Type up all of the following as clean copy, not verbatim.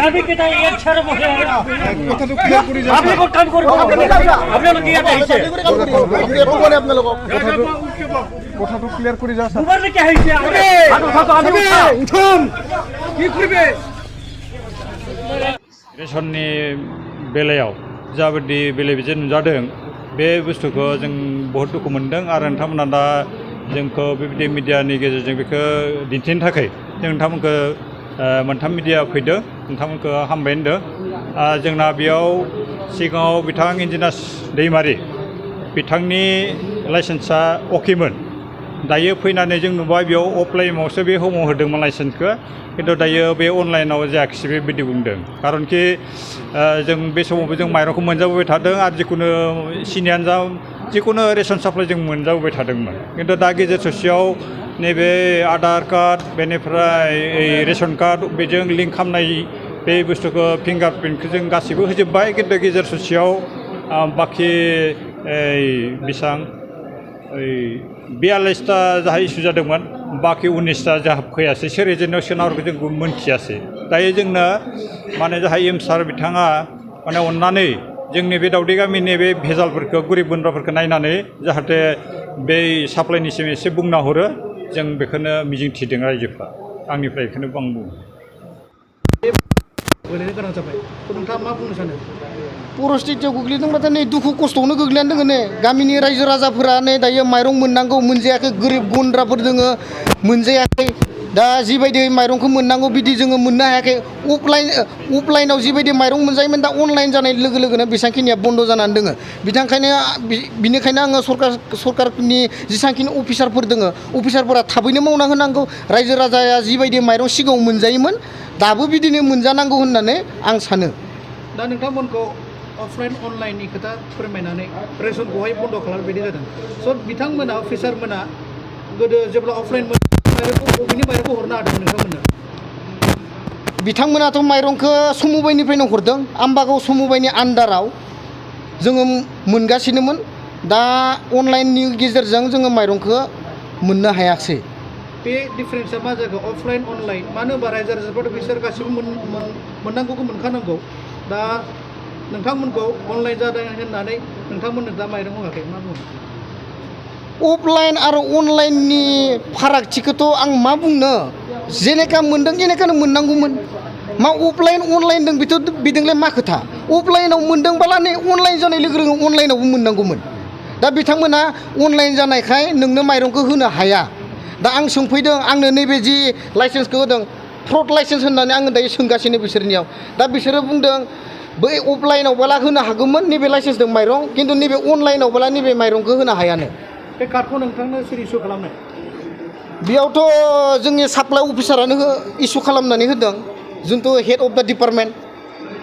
আপনি কি তাই এক ছাড়া বসে কথাটা ক্লিয়ার করে যান আপনি কোন কাম করবেন আপনারা কি এটা হইছে কথাটা ক্লিয়ার করে যান দুবার কি হইছে আমি উঠুন কি করবে रेशननि बेलायाव जाबायदि बेले बेजे नुजादों बे बुस्थुखौ जों बहुत दुखु मोनदों आरो नोंथांमोना दा जोंखौ बेबायदि मिडियानि गेजेरजों बेखौ दिन्थिनो थाखाय जों नोंथांमोनखौ मोनथाम मिडिया फैदों नोंथांमोनखौ हामबाय होनदों जोंना बेयाव सिगाङाव बिथां इन्जिनियार दैमारि बिथांनि लाइसेन्सआ अकेमोन दायो फैनानै जों नुबाय बेयाव अफलाइनावसो बे होमाव होदोंमोन लाइसेन्सखौ किन्तु दायो बे अनलाइनाव जायाखिसै बेबायदि बुंदों खारनखि जों बे समावबो जों माइरंखौ मोनजाबोबाय थादों आरो जिखुनु सिनियानो जा जिखुनु रेशन साप्लाइ जों मोनजाबोबाय थादोंमोन किन्तु दा गेजेर ससेयाव नैबे आधार कार्ड बेनिफ्राय रेशन कार्ड बेजों लिंक खालामनाय बे बुस्थुखौ फिंगार प्रिन्टखौ जों गासैबो होजोब्बाय किन्तु गेजेर ससेयाव बाखि बेसां 42टा जाहा इसु जादोंमोन बाखि 19टा जाहा फैयासै सोर एजेन्टआव सोनारखौ जों मोनथियासै दायो जोंनो माने जाहा एम सार बिथाङा माने अननानै जोंनि बे दावदै गामिनि बे भेजालफोरखौ गरिब गुन्द्राफोरखौ नायनानै जाहाथे बे साप्लाइनिसिम एसे बुंना हरो जों बेखौनो मिजिं थिदों रायजोफ्रा आंनिफ्राय बेखौनो आं बुङो गोलैनो गोनां जाबाय नोंथाङा मा बुंनो सानो परिस्थितियाव गोग्लैदोंबाथाय नै दुखु खस्थ'आवनो गोग्लैनानै दङ नै गामिनि रायजो राजाफोरा नै दायो माइरं मोननांगौ मोनजायाखै गोरिब गुन्द्राफोर दोङो मोनजायाखै दा जिबायदि माइरंखौ मोननांगौ बिदि जोङो मोननो हायाखै अफलाइनाव जिबायदि माइरं मोनजायोमोन दा अनलाइन जानाय लोगो लोगोनो बेसांखिनिया बन्द' जानानै दोङो बिनिखायनो आङो सरकारनि जेसांखिनि अफिसारफोर दोङो अफिसारफोरा थाबैनो मावना होनांगौ रायजो राजाया जिबायदि माइरं सिगाङाव मोनजायोमोन दाबो बिदिनो मोनजानांगौ होननानै आं सानो दा नोंथांमोनखौ अफलाइन अनलाइननि खोथा फोरमायनानै रेशनखौहाय बन्द' खालामबाय जादों स' बिथांमोना अफिसारमोना गोदो जेब्ला अफलाइन बबेनि माइरंखौ हरनो हादोंमोन नोंथांमोननो बिथांमोनाथ' माइरंखौ समबाइनिफ्रायनो हरदों आम्बागाव समबाइनि आन्दाराव जोङो मोनगासिनोमोन दा अनलाइननि गेजेरजों जोङो माइरंखौ मोननो हायाखिसै बे डिफारेन्सआ मा जागोन अफलाइन अनलाइन मानो होनबा रायजो राजाफोर बिसोर गासिबो मोननांगौखौ मोनखानांगौ दा नोंथांमोनखौ अनलाइन जादों होननानै नोंथांमोननो दा माइरं होआखै मा बुङो अफलाइन आरो अनलाइननि फारागथिखौथ' आं मा बुंनो जेनेका मोनदों जेनेकानो मोननांगौमोन मा अफलाइन अनलाइन दं बेथ' बिदोंलाय मा खोथा अफलाइनाव मोनदोंबाला नै अनलाइन जानाय लोगो लोगो अनलाइनावबो मोननांगौमोन दा बिथांमोना अनलाइन जानायखाय नोंनो माइरंखौ होनो हाया दा आं सोंफैदों आंनो नैबे जि लाइसेन्सखौ होदों फ्रड लाइसेन्स होननानै आङो दायो सोंगासिनो बिसोरनियाव दा बिसोरो बुंदों बै अफलाइनावबाला होनो हागौमोन नैबे लाइसेन्स दं माइरं खिन्थु नैबे अनलाइनावबाला नैबे माइरंखौ होनो हायानो बे कार्डखौ नोंथांनो सोर इसु खालामनाय बेयावथ' जोंनि साप्लाइ अफिसारानो इसु खालामनानै होदों जोंथ' हेड अफ दा डिपार्टमेन्ट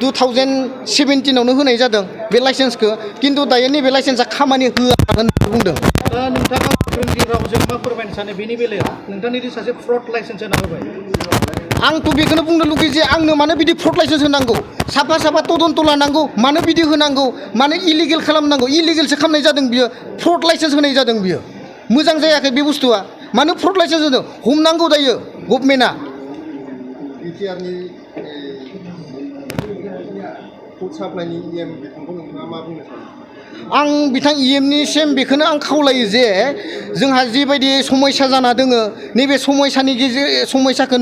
2017आवनो होनाय जादों बे लाइसेन्सखौ खिन्थु दायो नैबे लाइसेन्सआ खामानि होआ होननानै बुंदों दा नोंथाङा फोरोंगिरि रावजों मा फोरमायनो सानो बेनि बेलायाव नोंथांनि सासे फ्रड लाइसेन्स होना होबाय आंथ' बेखौनो बुंनो लुगैयो जे आंनो मानो बिदि फ्रड लाइसेन्स होनांगौ साफा साफा तदन्त लानांगौ मानो बिदि होनांगौ मानो इलिगेल खालामनांगौ इलिगेलसो खालामनाय जादों बियो फ्रड लाइसेन्स होनाय जादों बियो मोजां जायाखै बे बुस्थुआ मानो फ्रड लाइसेन्स होदों हमनांगौ दायो गभर्नमेन्टआ बिटिआरनि फुड साप्लाइनि इएम बिथांखौ नोंथाङा मा बुंनो सानो आं बिथां इएमनिसिम बेखौनो आं खावलायो जे जोंहा जिबायदि समस्या जाना दोङो नैबे समस्याखौ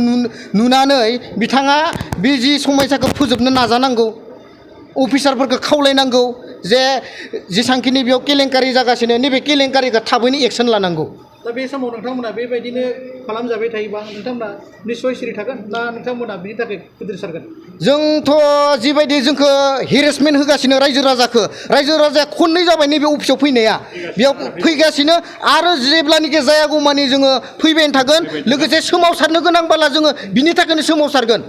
नुनानै बिथाङा बे जि समस्याखौ फोजोबनो नाजानांगौ अफिसारफोरखौ खावलायनांगौ जे जेसांखिनि बेयाव केलेंकारि जागासिनो नैबे केलेंकारिखौ थाबैनो एक्सन लानांगौ दा बे समाव नोंथांमोना बेबायदिनो खालामजाबाय थायोबा नोंथांमोना निस्सय सिरि थागोन ना नोंथांमोना बिनि थाखाय गिदिर सारगोन जोंथ' जिबायदि जोंखौ हेरेसमेन्ट होगासिनो रायजो राजाया खननै जाबाय नैबे अफिसाव फैनाया बेयाव फैगासिनो आरो जेब्लानिकि जायागौमानि जोङो फैबायानो थागोन लोगोसे सोमावसारनो गोनांबाला जोङो बिनि थाखायनो सोमावसारगोन